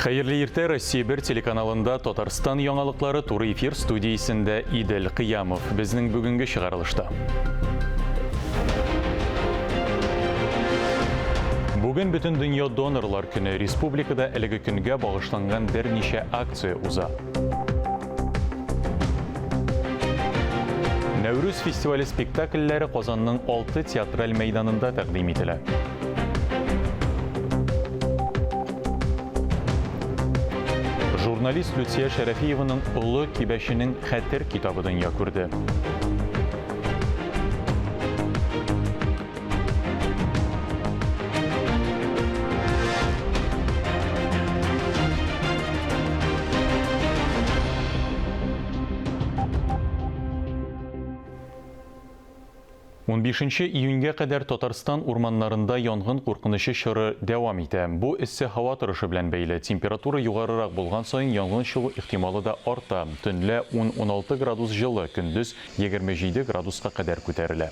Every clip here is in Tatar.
Хәерле иртә, Россия 1 телеканалында Татарстан яңалыклары туры эфир студиясендә Идел Кыямов. Безнең бүгенге чыгарылышта. Бүген бөтен дөнья донорлар көне. Республикада әлеге көнгә багышланган берничә акция уза. Нәүрүз фестивале спектакльләре Казанның 6 театраль мәйданында тәкъдим ителә. Журналист Люция Шәрәфиеваның Олы Кибәченең хәтер китабы дөнья күрде. Унбишенче июньгә кадәр Татарстан урманнарында янгын куркынычы чоры дәвам итә. Бу эссе һава торышы белән бәйле. Температура югарырак булган саен янгын чыгу ихтималы да арта. Төнлә ун-уналты градус җылы, көндез 27 градуска кадәр күтәрелә.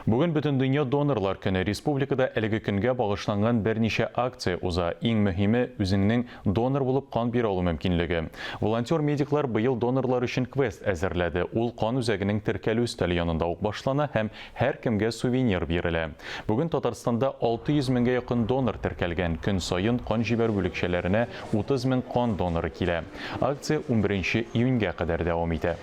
Бүген Бөтендөнья донорлар көне. Республикада әлеге көнгә багышланган берничә акция уза. Иң мөһиме, үзеңнең донор булып кан бирә алу мөмкинлеге. Волонтер-медиклар быел донорлар өчен квест әзерләде. Ул кан үзәгенең теркәлү өстәле янында ук башлана һәм һәркемгә сувенир бирелә. Бүген Татарстанда 600 меңгә якын донор теркәлгән. Көн саен кан җибәрү бүлекчәләренә 30 мең кан доноры килә. Акция унберенче июньгә кадәр дәвам итә.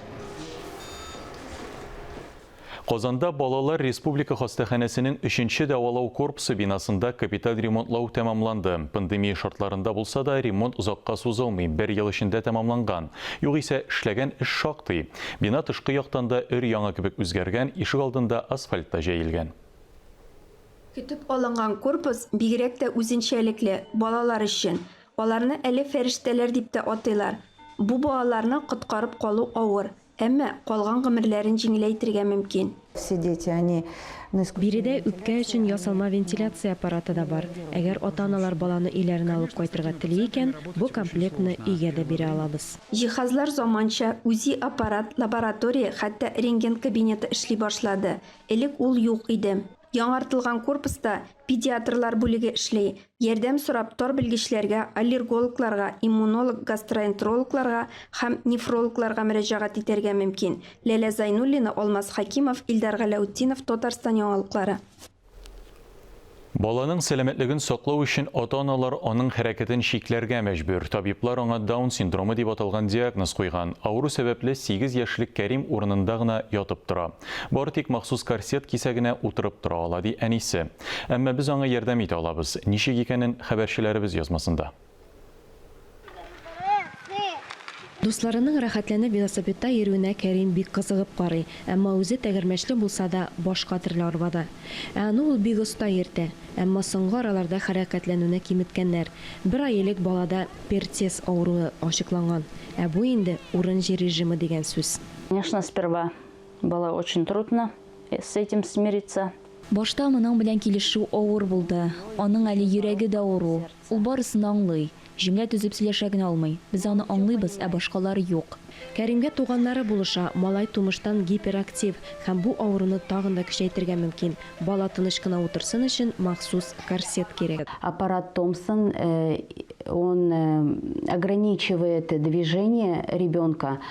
Казанда Балалар республика хастаханәсенең өченче дәвалау корпусы бинасында капиталь ремонтлау тәмамланды. Пандемия шартларында булса да, ремонт озакка сузылмый, бер ел эчендә тәмамланган. Югыйсә, эшләгән эш шактый. Бина тышкы яктан да өр-яңа кебек үзгәргән, ишегалдында асфальт та җәелгән. Көтеп алынган корпус бигрәк тә үзенчәлекле, балалар өчен. Аларны әле фәрештәләр дип тә атыйлар. Бу балаларны коткарып калу авыр. Әмма калган гомерләрен җиңеләйтергә мөмкин. Все дети, они на Биредә үпкә өчен ясалма вентиляция аппараты да бар. Әгәр ата-аналар баланы өйләренә алып кайтырга тели икән, бу комплектны өйгә дә бирә алабыз. Җиһазлар заманча, УЗИ-аппарат, лаборатория, хәтта рентген кабинеты эшли башлады. Элек ул юк иде. Яңартылган корпуста педиатрлар бүлеге эшли. Ярдәм сорап тар белгечләргә, аллергологларга, иммунолог, гастроэнтерологларга һәм нефрологларга мөрәҗәгать итәргә мөмкин. Ләлә Зайнуллина, Алмаз Хәкимов, Илдар Галәүтдинов, Татарстан яңалыклары. Баланың сәламәтлеген саклау өчен ата-аналар аның хәрәкәтен чикләргә мәҗбүр. Табиблар аңа Даун синдромы дип аталган диагноз куйган. Авыру сәбәпле сигез яшьлек Кәрим урынында гына ятып тора. Бары тик махсус корсет кисә генә утырып тора ала, ди әнисе. Әмма без аңа ярдәм итә алабыз. Ничек икәнен хәбәрчеләребез язмасында. Дусларының рәхәтләнеп велосипедта йөрүенә Кәрим бик кызыгып карый, әмма үзе тәгәрмәчле булса да, башка төрле арбада. Ә аны ул бик оста йөртә. Әмма соңгы араларда хәрәкәтләнүне киметкәннәр. Бер ай элек балада Пертес авыруы ачыкланган. Ә бу инде урын-җир режимы дигән сүз. Конечно, сперва было очень трудно с этим смириться. Башта моның белән килешү авыр булды. Аның әле йөрәге дә авыру. Ул барысын да аңлый. Җөмлә төзеп сөйләшә генә алмый. Без аны аңлыйбыз, ә башкалар юк. Кәримгә туганнары булыша, малай тумыштан гиперактив һәм бу авыруны тагын да көчәйтергә мөмкин. Бала тыныч кына утырсын өчен махсус корсет кирәк. Аппарат Томпсон, он ограничивает движение ребенка.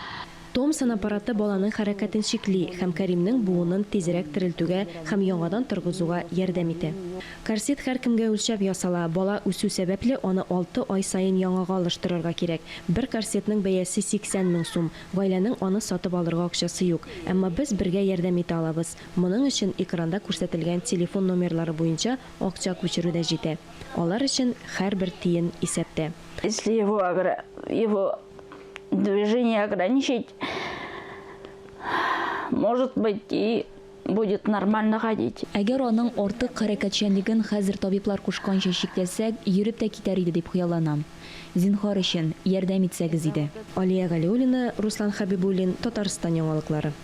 Томпсон аппараты баланың хәрәкәтен чикли һәм Кәримнең буынын тизрәк терелтүгә һәм яңадан торгызуга ярдәм итә. Корсет һәркемгә үлчәп ясала, бала үсү сәбәпле, аны алты ай саен яңага алыштырырга кирәк. Бер корсетның бәясе 80 мең сум, гаиләнең аны сатып алырга акчасы юк. Әмма без бергә ярдәм итә алабыз. Моның өчен экранда күрсәтелгән телефон номерлары буенча акча күчерү дә җитә. Алар өчен һәрбер тиен исәптә. Если его его движение ограничить, может быть, и будет нормально ходить. Әгәр аның артык хәрәкәтчәнлеген хәзер табиблар кушканча чикләсәк, йөреп тә китәр иде дип хыялланам. Зинһар өчен, ярдәм итсәгез иде. Алия Галиуллина, Руслан Хәбибуллин, Татарстан яңалыклары.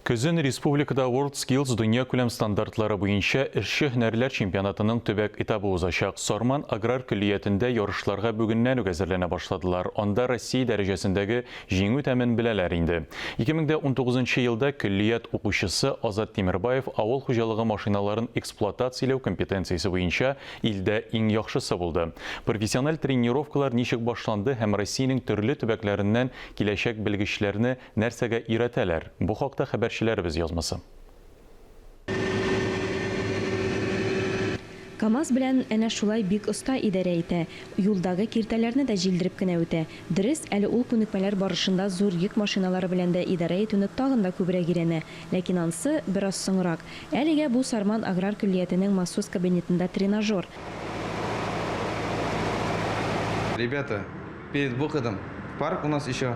Көзен республикада WorldSkills дөньякүләм стандартлары буенча эшче һөнәрләр чемпионатының төбәк этабы узачак. Сарман аграр көллиятендә ярышларга бүгеннән үк әзерләнә башладылар. Анда Россия дәрәҗәсендәге җиңү тәмен беләләр инде. 2019 елда көллият укучысы Азат Тимербаев авыл хуҗалыгы машиналарын эксплуатацияләү компетенциясе буенча илдә иң яхшысы булды. Профессиональ тренировкалар ничек башланды һәм Россиянең төрле төбәкләреннән киләчәк белгечләрне Нәрсәгә өйрәтәләр? Бу хакта хәбәрчеләребез язмасы. КАМАЗ белән әнә шулай бик оста идарә итә, юлдагы киртәләрне дә җилдереп кенә үтә. Дөрес, әле ул күнекмәләр барышында зур йөк машиналары белән дә идарә итүне тагын да күбрәк өйрәнә. Ләкин ансы бераз соңрак. Әлегә бу Сарман аграр көллиятенең махсус кабинетында тренажер. Ребята, перед выходом в парк у нас еще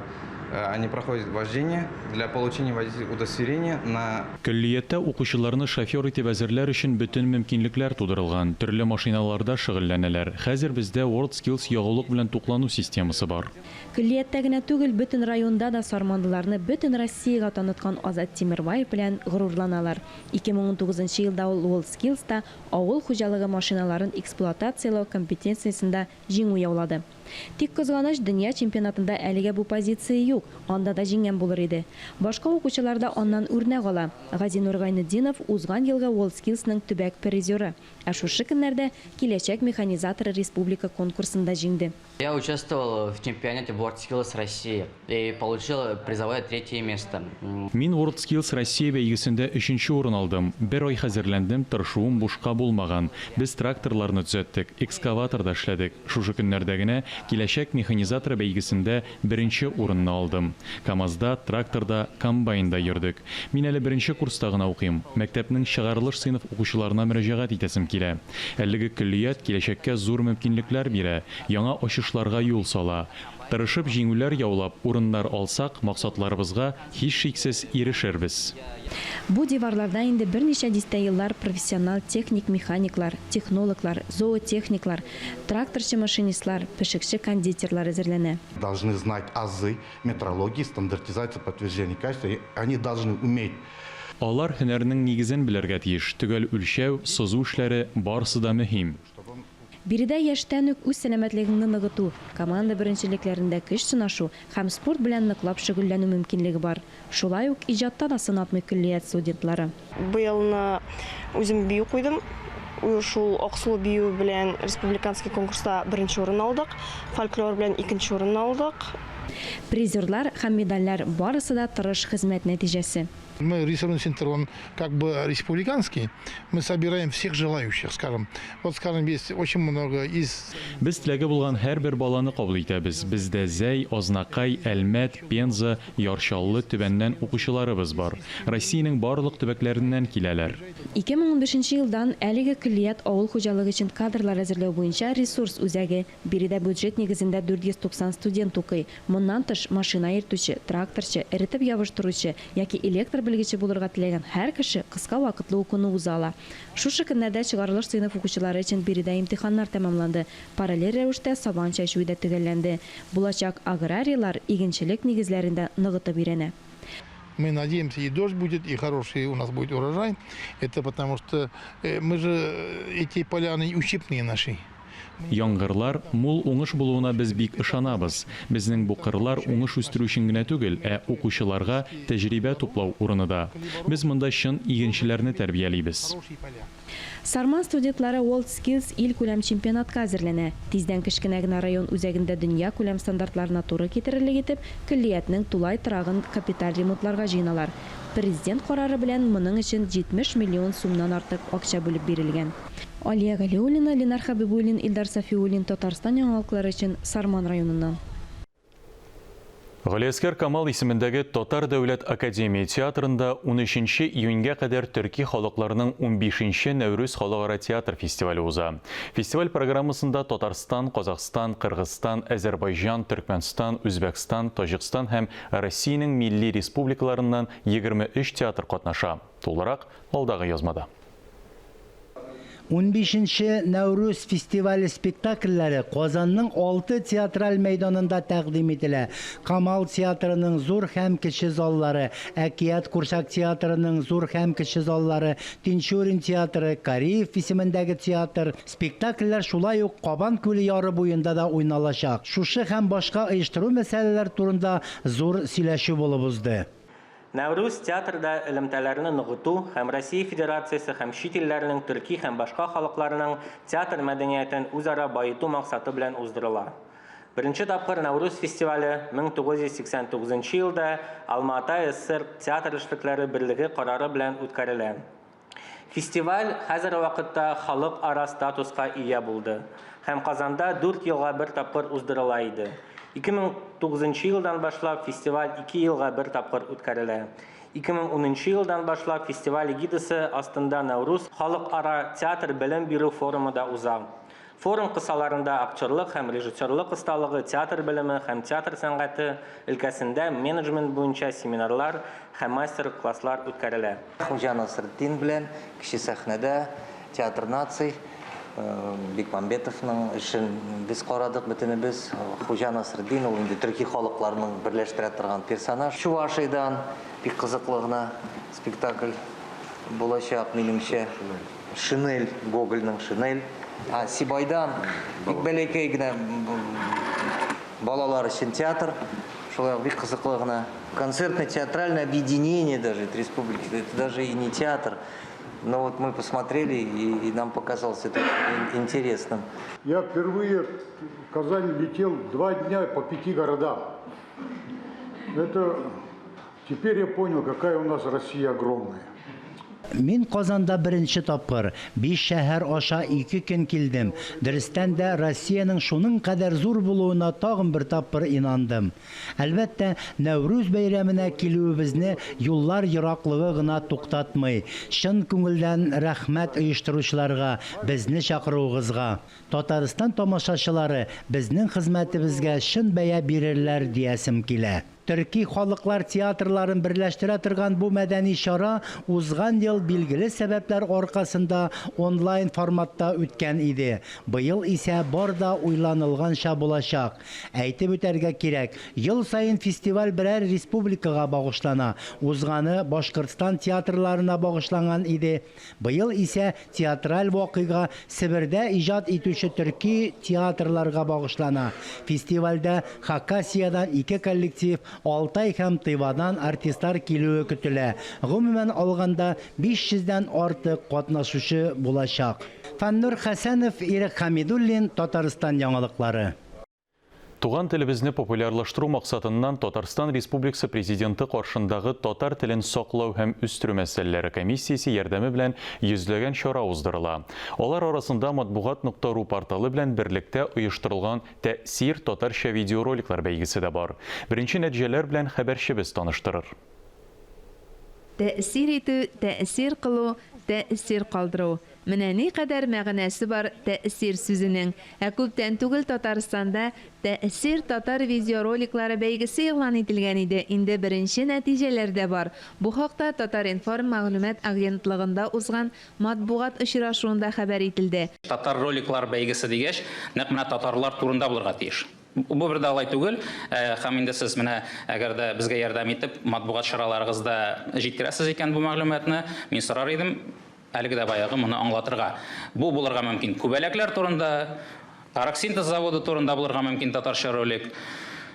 они проходят вождение для получения водительского удостоверения на. Көллияттә укучыларны шофер итеп әзерләр өчен бөтен мөмкинлекләр тудырылган, төрле машиналарда шөгыльләнәләр. Хәзер бездә WorldSkills ягулык белән туклану системасы бар. Көллияттә генә түгел, бөтен районда да сарманлыларны бөтен Россиягә таныткан Азат Тимербаев белән горурланалар. 2019 елда ул WorldSkills та авыл хуҗалыгы машиналарын эксплуатацияләү компетенциясендә җиңү яулады. Тик, кызганыч, дөнья чемпионатында әлегә бу позиция юк, анда да җиңгән булыр иде. Башка укучылар да аннан үрнәк ала. Газинур Гайнетдинов, узган елгы WorldSkills ның төбәк призеры. Ә шушы көннәрдә Киләчәк механизаторы республика конкурсында җиңде. Я участвовал в чемпионате WorldSkills России и получил призовое третье место. Мин WorldSkills Россия бәйгесендә өченче урын алдым. Бер ай хәзерләндем, тырышуым бушка булмаган. Без тракторларны төзәттек, экскаваторда эшләдек. Шушы көннәрдә генә Киләчәк механизаторы бәйгесендә беренче урынны алдым. КАМАЗда, тракторда, комбайнда йөрдек. Мин әле беренче курста гына укыйм. Мәктәпнең чыгарылыш сыйныф укучыларына мөрәҗәгать итәсем килә. Әлеге көллият киләчәккә зур мөмкинлекләр бирә, яңа ачышларга юл сала. Тырышып җиңүләр яулап, урыннар алсак, максатларыбызга, һичшиксез, ирешербез. Бу диварларда инде берничә дистә еллар профессионал техник-механиклар, технологлар, зоотехниклар, тракторчы-машинистлар, пешекче-кондитерлар әзерләнә. Должны знать азы метрологии, стандартизации, подтверждения качества, и они должны уметь. Алар һөнәрнең нигезен белергә тиеш, төгәл үлчәү, сызу эшләре, барысы да мөһим. Биредә яшьтән үк үз сәламәтлегеңне ныгыту, команда беренчелекләрендә көч сынашу һәм спорт белән ныклап шөгыльләнү мөмкинлеге бар. Шулай ук иҗатта да сынатмый көллият студентлары. Быелны үзем бию куйдым. Шул Аксылу биюе белән республиканский конкурста беренче урын алдык. Фольклор белән икенче урынны алдык. Призерлар һәм медальләр барысы да тырыш хезмәт нәтиҗәсе. Мы ресурсный центр, он как бы республиканский. Мы собираем всех желающих, скажем. Вот, скажем, есть очень много из... Без теләге булган һәрбер баланы кабул итәбез. Бездә Зәй, Азнакай, Әлмәт, Пенза, Яр Чаллы, Төбәннән укучыларыбыз бар. Россиянең барлык төбәкләреннән киләләр. 2015 елдан әлеге көллият авыл хуҗалыгы өчен кадрлар әзерләү буенча ресурс үзәге. Биредә бюджет нигезендә 490 студент укый. Моннан тыш, машина йөртүче, тракторчы, эретеп ябыштыручы яки электр белгече булырга теләгән һәр кеше кыска вакытлы укуны уза ала. Шушы көннәрдә чыгарылыш сыйныф укучылары өчен биредә имтиханнар тәмамланды, параллель рәвештә сабан чәчүе дә төгәлләнде. Булачак аграрийлар игенчелек нигезләрен дә ныгытып өйрәнә. Мы надеемся, и дождь будет, и хороший у нас будет урожай. Это потому что мы же эти поля, они учебные наши. Яңгырлар, мул уңыш булуына без бик ышанабыз. Безнең бу кырлар уңыш үстерү өчен генә түгел, ә укучыларга тәҗрибә туплау урыны да. Без монда чын игенчеләрне тәрбиялибез. Сарман студентлары WorldSkills илкүләм чемпионатка әзерләнә. Тиздән кечкенә генә район үзәгендә дөньякүләм стандартларына туры китерерлек итеп, көллиятнең тулай торагын капиталь ремонтларга җыеналар. Президент карары белән моның өчен 70 миллион сумнан артык акча бүлеп бирелгән. Алия Галиуллина, Ленар Хәбибуллин, Илдар Сафиуллин, Татарстан яңалыклары өчен Сарман районыннан. Галиәсгар Камал исемендәге Татар дәүләт академия театрында унөченче июньгә кадәр төрки халыкларның унбишенче Нәүрүз халыкара театр фестивале уза. Фестиваль программасында Татарстан, Казахстан, Кыргызстан, Әзәрбайҗан, Төркмәнстан, Үзбәкстан, Таҗикстан һәм Россиянең милли республикаларыннан 23 театр катнаша. Тулырак, алдагы язмада. Унбишенче Нәүрүз фестивале спектакльләре Казанның алты театраль мәйданында тәкъдим ителә, Камал театрының зур һәм кече заллары, Әкият курчак театрының зур һәм кече заллары, Тинчурин театры, Кариев исемендәге театр. Спектакльләр шулай ук Кабан күле яры буенда да уйналачак. Шушы һәм башка оештыру мәсьәләләр турында зур сөйләшү булып узды. Нәүрүз театрда элемтәләрне ныгыту һәм Россия Федерациясе һәм чит илләрнең төрки һәм башка халыкларының театр мәдәниятен үзара баету максаты белән уздырыла. Беренче тапкыр Нәүрүз фестивале 1989 елда Алма-Ата СССР театр эшлекләре берлеге карары белән үткәрелә. Фестиваль хәзерге вакытта халыкара статуска ия булды һәм Казанда дүрт елга бер тапкыр уздырыла иде. 2009 елдан башлап фестиваль ике елга бер тапкыр үткәрелә. 2010 елдан башлап фестиваль эгидасы астында Нәүрүз халыкара театр белем бирү форумы да уза. Форум кысаларында актерлык һәм режиссерлык осталыгы, театр белеме һәм театр сәнгате өлкәсендә менеджмент буенча семинарлар һәм мастер-класслар үткәрелә. Хуҗа Насретдин белән кече сәхнәдә Театр наций, Бекмамбетовның эшен без карадык бөтенебез. Хуҗа Насретдин ул инде төрки халыкларның берләштерә торган персонаж. Чувашиядән бик кызыклы гына спектакль булачак, минемчә. Шинель, Гогольның Шинель. А, Сибайдан бик бәләкәй генә балалар өчен театр. Шулай ук бик кызыклы гына. Концертное театральное объединение даже это республики, это даже и не театр. Но вот мы посмотрели, и, и нам показалось это интересным. Я впервые в Казань летел два дня по пяти городам. Это теперь я понял, какая у нас Россия огромная. Мин Казанда беренче тапкыр, биш шәһәр аша ике көн килдем. Дөрестән дә, Россиянең шуның кадәр зур булуына тагын бер тапкыр инандым. Әлбәттә, Нәүрүз бәйрәменә килүебезне юллар ераклыгы гына туктатмый. Чын күңелдән рәхмәт оештыручыларга, безне чакыруыгызга. Татарстан тамашачылары безнең хезмәтебезгә чын бәя бирерләр диясем килә. Төрки халыклар театрларын берләштерә торган бу мәдәни чара узган ел билгеле сәбәпләр аркасында онлайн форматта үткән иде. Быел исә бар да уйланылганча булачак. Әйтеп үтәргә кирәк, ел саен фестиваль берәр республикага багышлана. Узганы Башкортстан театрларына багышланган иде. Быел исә театраль вакыйга Себердә иҗат итүче төрки театрларга багышлана. Фестивальдә Хакасиядән ике коллектив, Алтай һәм Тывадан артистлар килүе көтелә. Гомумән алганда, 500 дән артык катнашучы булачак. Фәннур Хәсәнов, Ирек Хәмидуллин, Татарстан яңалыклары. Туган телебезне популярлаштыру максатыннан Татарстан Республикасы Президенты каршындагы татар телен саклау һәм үстерү мәсьәләләре комиссиясе ярдәме белән йөзләгән чара уздырыла. Алар арасында Матбугат нокта ру порталы белән берлектә оештырылган Тәэсир татарча видеороликлар бәйгесе дә бар. Беренче нәтиҗәләр белән хәбәрчебез таныштырыр. Тәэсир итү, тәэсир кылу, тәэсир калдыру. Менә никадәр мәгънәсе бар тәэсир сүзенең. Ә күптән түгел Татарстанда Тәэсир татар видеороликлары бәйгесе игълан ителгән иде, инде беренче нәтиҗәләр дә бар. Бу хакта Татар-информ мәгълүмат агентлыгында узган матбугат очрашуында хәбәр ителде. Татар роликлар бәйгесе дигәч, нәкъ менә татарлар турында булырга тиеш. Бу бер дә алай түгел. Һәм инде сез менә, әгәр дә безгә ярдәм итеп, матбугат чараларыгызда җиткерәсез икән бу мәгълүматны, мин сорар идем, әлеге дә баягы моны аңлатырга. Бу булырга мөмкин күбәләкләр турында, Оргсинтез заводы турында булырга мөмкин татарча ролик,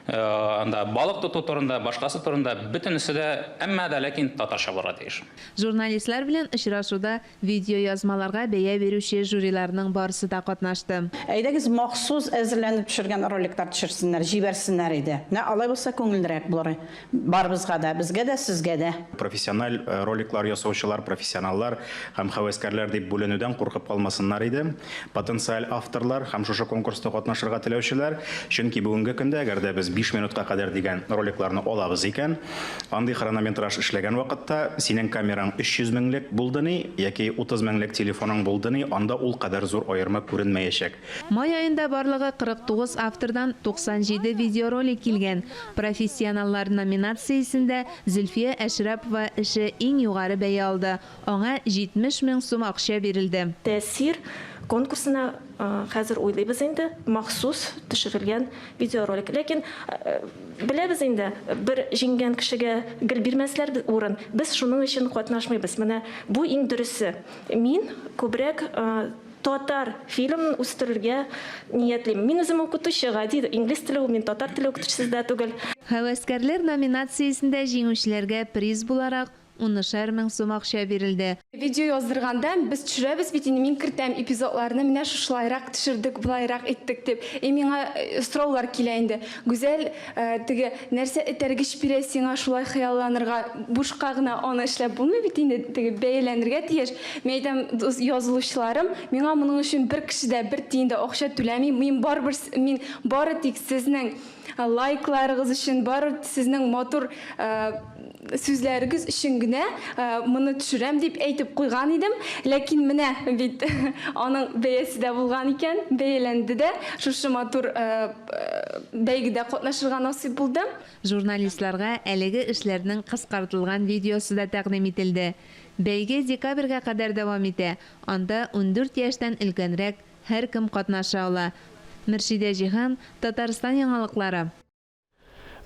анда балык тоту турында, башкасы турында, бөтенесе дә, әмма дә ләкин татарча булырга тиеш. Журналистлар белән очрашуда Видеоязмаларга бәя бирүче жюриларның барысы да катнашты. Әйдәгез, махсус әзерләнеп төшергән роликлар төшерсеннәр, җибәрсеннәр иде. Менә алай булса күңеллерәк булыр барыбызга да, безгә дә, сезгә дә. Профессиональ роликлар ясаучылар, профессионаллар һәм һәвәскәрләр дип бүленүдән куркып калмасыннар иде. Потенциаль авторлар һәм шушы конкурста катнашырга теләүчеләр. Чөнки бүгенге көндә, әгәр дә без 5 минутка кадәр дигән роликларны алабыз икән, андый хронометраж эшләгән вакытта синең камераң 300 меңлек булды ни, яки 30 меңлек телефоның булды ни, анда ул кадәр зур аерма күренмәячәк. Май аенда барлыгы 49 автордан 97 видеоролик килгән. Профессионаллар номинациясендә Зөлфия Әшрәпова эше иң югары бәя алды, аңа 70 мең сум акча бирелде. Тәэсир конкурсына хәзер уйлыйбыз инде, махсус төшерелгән видеоролик. Ләкин беләбез инде, бер җиңгән кешегә гел бирмәсләр урын. Без шуның өчен катнашмыйбыз. Менә бу иң дөресе. Мин күбрәк татар фильмын үстерергә ниятлим. Мин үзем укытучы, гади инглиз теле, мин татар теле укытучысы да түгел. Һәвәскәрләр номинациясендә җиңүчеләргә приз буларак унышар мең сум акча бирелде. Видео яздырганда без төшерәбез бит инде, мин кертәм эпизодларны, менә шушылайрак төшердек, болайрак иттек дип. И миңа сораулар килә инде. Гүзәл, теге нәрсә этәргеч бирә сиңа шулай хыялланырга? Бушка гына аны эшләп булмый бит инде, теге бәяләнергә тиеш. Мин әйтәм, дус язылучыларым, миңа моның өчен бер кеше дә бер тиен дә акча түләми, мин барыбер мин бары тик сезнең лайкларыгыз өчен, бары сезнең матур сүзләрегез өчен генә моны төшерәм дип әйтеп куйган идем. Ләкин менә бит аның бәясе дә булган икән, бәяләнде дә. Шушы матур бәйгедә катнашырга насыйп булды. Журналистларга әлеге эшләрнең кыскартылган видеосы да тәкъдим ителде. Бәйге декабрьгә кадәр дәвам итә, анда 14 яшьтән өлкәнрәк һәркем катнаша ала. Мөршидә Җиһан, Татарстан яңалыклары.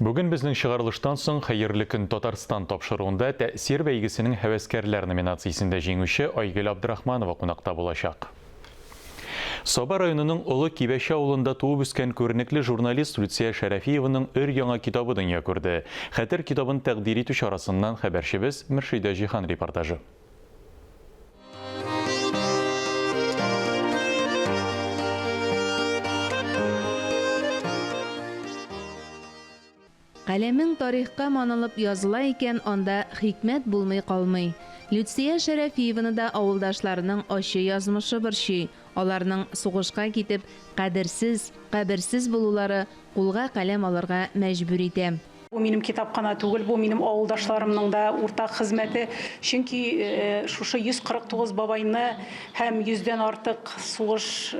Бүген безнең чыгарылыштан соң Хәерле көн Татарстан тапшыруында Тәэсир бәйгесенең һәвәскәрләр номинациясендә җиңүче Айгөл Абдрахманова кунакта булачак. Саба районының Олы Кибәче авылында туып үскән күренекле журналист Люция Шәрәфиеваның өр-яңа китабы дөнья күрде. Хәтер китабын тәкъдир итү чарасыннан хәбәрчебез Мөршидә Җиһан репортажы. Каләмең тарихка манылып языла икән, анда хикмәт булмый калмый. Люция Шәрәфиеваны да авылдашларының ачы язмышы борчый. Аларның сугышка китеп, кадерсез, каберсез булулары кулга каләм алырга мәҗбүр итә. Бу минем китап кына түгел, бу минем авылдашларымның да уртак хезмәте. Чөнки шушы 149 бабайны һәм йөздән артык сугыш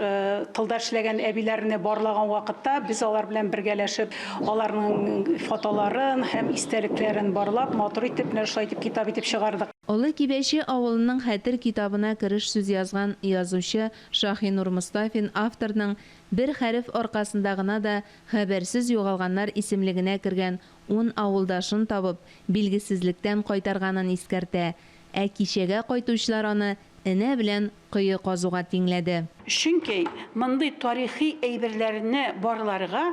тылда эшләгән әбиләрне барлаган вакытта без алар белән бергәләшеп, аларның фотоларын һәм истәлекләрен барлап, матур итеп, менә шулай итеп китап итеп чыгардык. Олы Кибәче авылының Хәтер китабына кереш сүз язган язучы Шаһинур Мостафин авторның бер хәреф аркасында гына да Хәбәрсез югалганнар исемлегенә кергән ун авылдашын табып, билгесезлектән кайтарганын искәртә. Ә кичәгә кайтучылар аны энә белән кое казуга тиңләде. Чөнки мондый тарихи әйберләрне барларга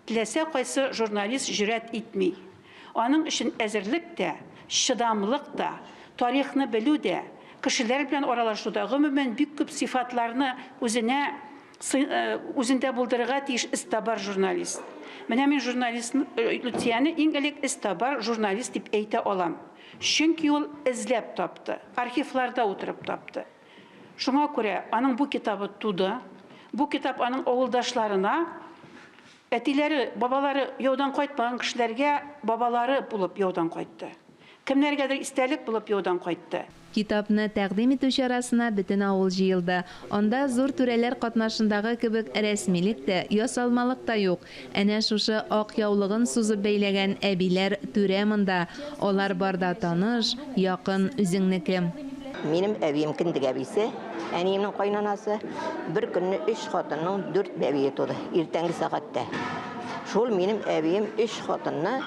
теләсә кайсы журналист җөрьәт итми. Аның өчен әзерлек тә, чыдамлык та, тарихны белү дә, кешеләр белән аралашу да, гомумән, бик күп сыйфатларны үзенә Үзендә булдырырга тиеш эзтабар журналист. Менә мин журналист Люцияне иң элек эзтабар журналист дип әйтә алам. Чөнки ул эзләп тапты, архивларда утырып тапты. Шуңа күрә аның бу китабы туды. Бу китап аның авылдашларына, әтиләре, бабалары яудан кайтмаган кешеләргә бабалары булып яудан кайтты. Кемнәргәдер истәлек булып яудан кайтты. Китапны тәкъдим итү чарасына бөтен авыл җыелды. Анда зур түрәләр катнашындагы кебек рәсмилек тә, ясалмалык та юк. Әнә шушы ак яулыгын сузып бәйләгән әбиләр түрә монда. Алар бар да таныш, якын, үзеңнеке. Минем әбием кендек әбисе, әниемнең кайнанасы. Бер көнне өч хатынның дүрт бәбие туды, иртәнге сәгатьтә. Шул минем әбием өч хатынны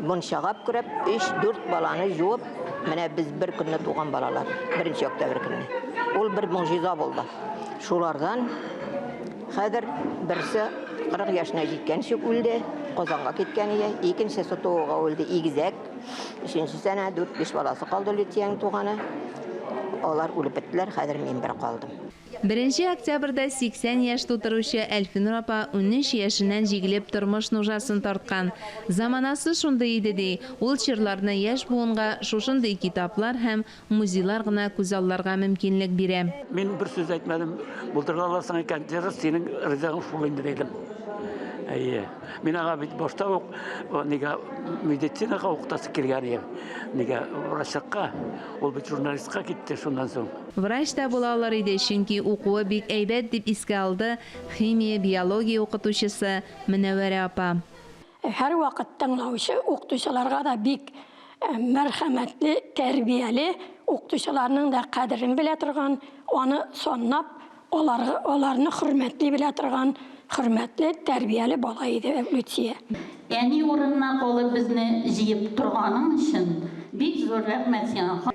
мунчага көрәп, өч-дүрт баланы җуып, менә без бер көнне туган балалар, беренче октябрь көнне. Ул бер могҗиза булды. Шулардан хәзер берсе 40 яшенә җиткәнче үлде, Казанга киткән иде, икенчесе тууга үлде, игезәк. Өченчесе әнә дүрт-биш баласы калды Люциянең туганы. Алар үлеп беттеләр, хәзер мин бер калдым. Беренче октябрьдә 80 яшь тутыручы Әлфинур апа 13 яшеннән җигелеп тормыш нужасын тарткан. Заманасы шундый иде, ди. Ул чорларны яшь буынга шушындый китаплар һәм музейлар гына күзалларга мөмкинлек бирә. Мин бер сүз әйтмәдем, булдыра аласың икән, тырыш, синең ризыгың шул инде, дидем. Әйе. Мин аңа бит башта ук нигә медицинага укытасы килгән идем. Нигә врачлыкка. Ул бит журналистка китте шуннан соң. Врач та була алыр иде, чөнки укуы бик әйбәт, дип искә алды химия, биология укытучысы Мөнәвәрә апа. Һәрвакыт тыңлаучы, укытучыларга да бик мәрхәмәтле, тәрбияле, укытучыларның да кадерен белә торган, аны саннап, аларга, аларны хөрмәтли белә торган, хөрмәтле, тәрбияле бала иде Люция. Әни урынына калып безне җыеп торганың өчен бик зур рәхмәт сиңа.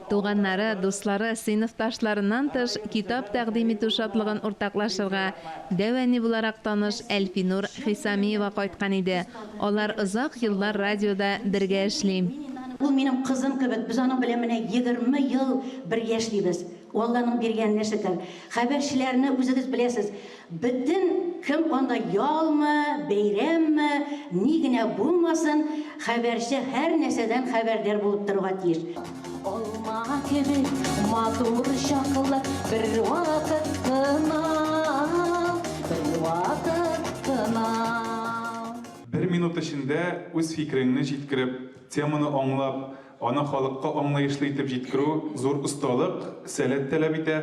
Туганнары, дуслары, сыйныфташларыннан тыш, китап тәкъдим итү шатлыгын уртаклашырга дәү әни буларак таныш Әлфинур Хисамиева кайткан иде. Алар озак еллар радиода бергә эшли. Ул минем кызым кебек, без аның белән менә 20 ел бергә эшлибез. Алланың биргәненә шөкер. Хәбәрчеләрне үзегез беләсез, Бөтен кем анда ялмы, бәйрәмме, ни генә булмасын, хәбәрче һәр нәрсәдән хәбәрдар булып торырга тиеш. Алма кебек матур чаклар бервакыт кына, бервакыт кына. Бер минут эчендә үз фикереңне җиткереп, теманы аңлап, Аны халыкка аңлаешлы итеп җиткерү зур осталык, сәләт таләп итә.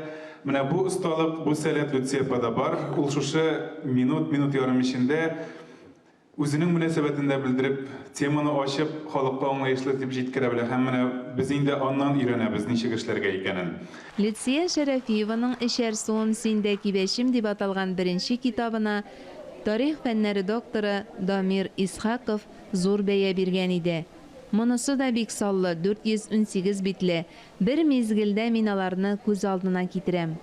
Менә бу осталык, бу сәләт Люция апада бар. Ул шушы минут, минут ярым эчендә үзенең мөнәсәбәтен дә белдереп, теманы ачып, халыкка аңлаешлы итеп җиткерә белә. Һәм менә без инде аннан өйрәнәбез ничек эшләргә икәнен. Люция Шәрәфиеваның Эчәр суым синдә кибәчем дип аталган беренче китабына тарих фәннәре докторы Дамир Исхаков зур бәя биргән иде. Монысы да бик саллы, 418 битле. Бер мизгелдә мин аларны күз алдына китерәм.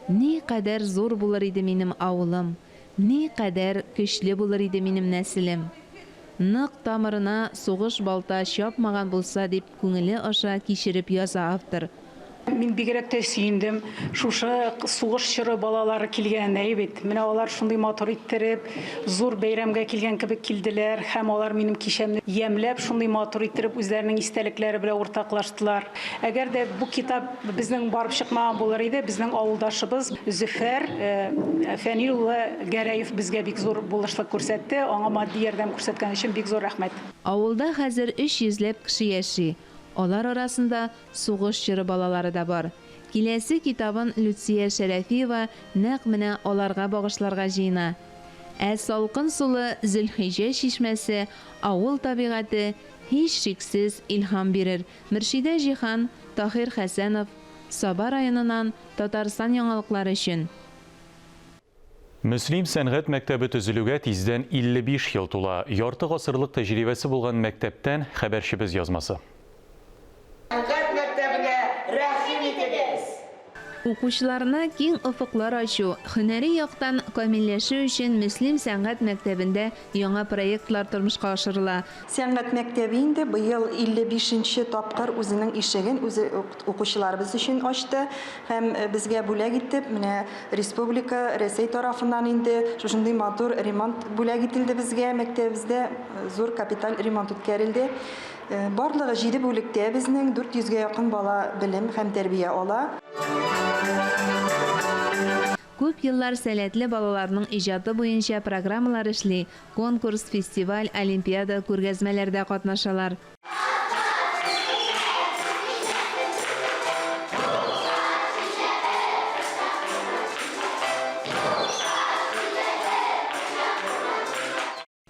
Никадәр зур булыр иде минем авылым, никадәр көчле булыр иде минем нәселем. Нык тамырына сугыш балта чапмаган булса, дип күңеле аша кичереп яза автор. Мин бигрәк тә сөендем, шушы сугыш чоры балалары килгән, әйе бит. Менә алар шундый матур иттереп, зур бәйрәмгә килгән кебек килделәр һәм алар минем кичәмне ямьләп, шундый матур иттереп үзләренең истәлекләре белән уртаклаштылар. Әгәр дә бу китап безнең барып чыкмаган булыр иде, безнең авылдашыбыз Зөфәр Фәнил улы Гәрәев безгә бик зур булышлык күрсәтте, аңа матди ярдәм күрсәткән өчен бик зур рәхмәт. Авылда хәзер өч йөзләп кеше яши. Алар арасында Сугыш чоры балалары да бар. Киләсе китабын Люция Шәрәфиева нәкъ менә аларга багышларга җыена. Ә салкын сулы Зөлхиҗә чишмәсе, авыл табигате, һичшиксез, илһам бирер. Мөршидә Җиһан, Таһир Хәсәнов, Саба районыннан Татарстан яңалыклары өчен. Мөслим сәнгать мәктәбе төзелүгә тиздән 55 ел тула. Ярты гасырлык тәҗрибәсе булган мәктәптән хәбәрчебез язмасы. Сәнгать мәктәбенә рәхим итегез! Укучыларына киң офыклар ачу, һөнәри яктан камилләшү өчен Мөслим сәнгать мәктәбендә яңа проектлар тормышка ашырыла. Сәнгать мәктәбе инде быел 55 нче тапкыр үзенең ишеген үзе укучыларыбыз өчен ачты һәм безгә бүләк итеп менә республика, Рәсәй тарафыннан инде шушындый матур ремонт бүләк ителде безгә. Мәктәбебездә зур капиталь ремонт үткәрелде. Барлыгы җиде бүлектә безнең 400 гә якын бала белем һәм тәрбия ала. Күп еллар сәләтле балаларның иҗаты буенча программалар эшли, конкурс, фестиваль, олимпиада, күргәзмәләрдә катнашалар.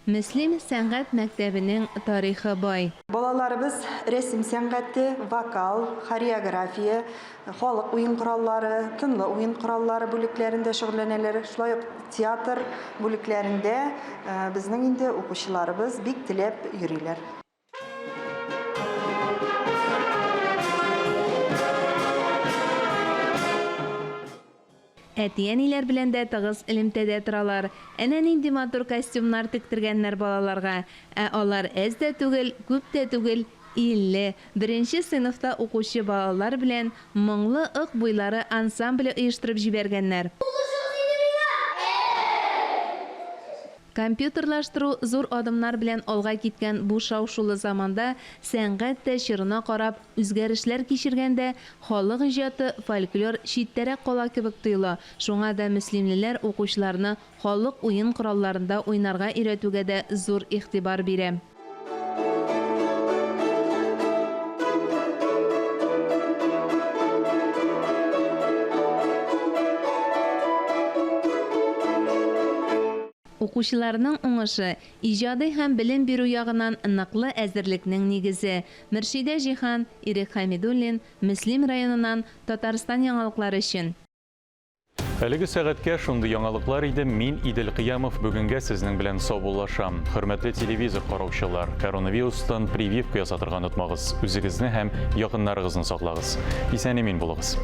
Мөслим сәнгать мәктәбенең тарихы бай. Балаларыбыз рәсем сәнгате, вокал, хореография, халык уен кораллары, тынлы уен кораллары бүлекләрендә шөгыльләнәләр. Шулай ук театр бүлекләрендә безнең инде укучыларыбыз бик теләп йөриләр. Әти-әниләр белән дә тыгыз элемтәдә торалар. Әнә нинди матур костюмнар тектергәннәр балаларга. Ә алар әз дә түгел, күп тә түгел, 50. Беренче сыйныфта укучы балалар белән Моңлы Ык буйлары ансамбле оештырып җибәргәннәр. Компьютерлаштыру зур адымнар белән алга киткән бу шау-шулы заманда сәнгать тә чорына карап үзгәрешләр кичергәндә, халык иҗаты, фольклор читтәрәк кала кебек тоела, шуңа да мөслимлеләр укучыларны халык уен коралларында уйнарга өйрәтүгә дә зур игътибар бирә. Укучыларның уңышы, иҗади һәм белем бирү ягыннан ныклы әзерлекнең нигезе. Мөршидә Җиһан, Ирек Хәмидуллин, Мөслим районыннан Татарстан яңалыклары өчен. Әлеге сәгатькә шундый яңалыклар иде. Мин Идел Кыямов бүгенгә сезнең белән саубуллашам. Хөрмәтле телевизор караучылар, коронавирустан прививка ясатырга онытмагыз. Үзегезне һәм якыннарыгызны саклагыз. Исән-имин булыгыз.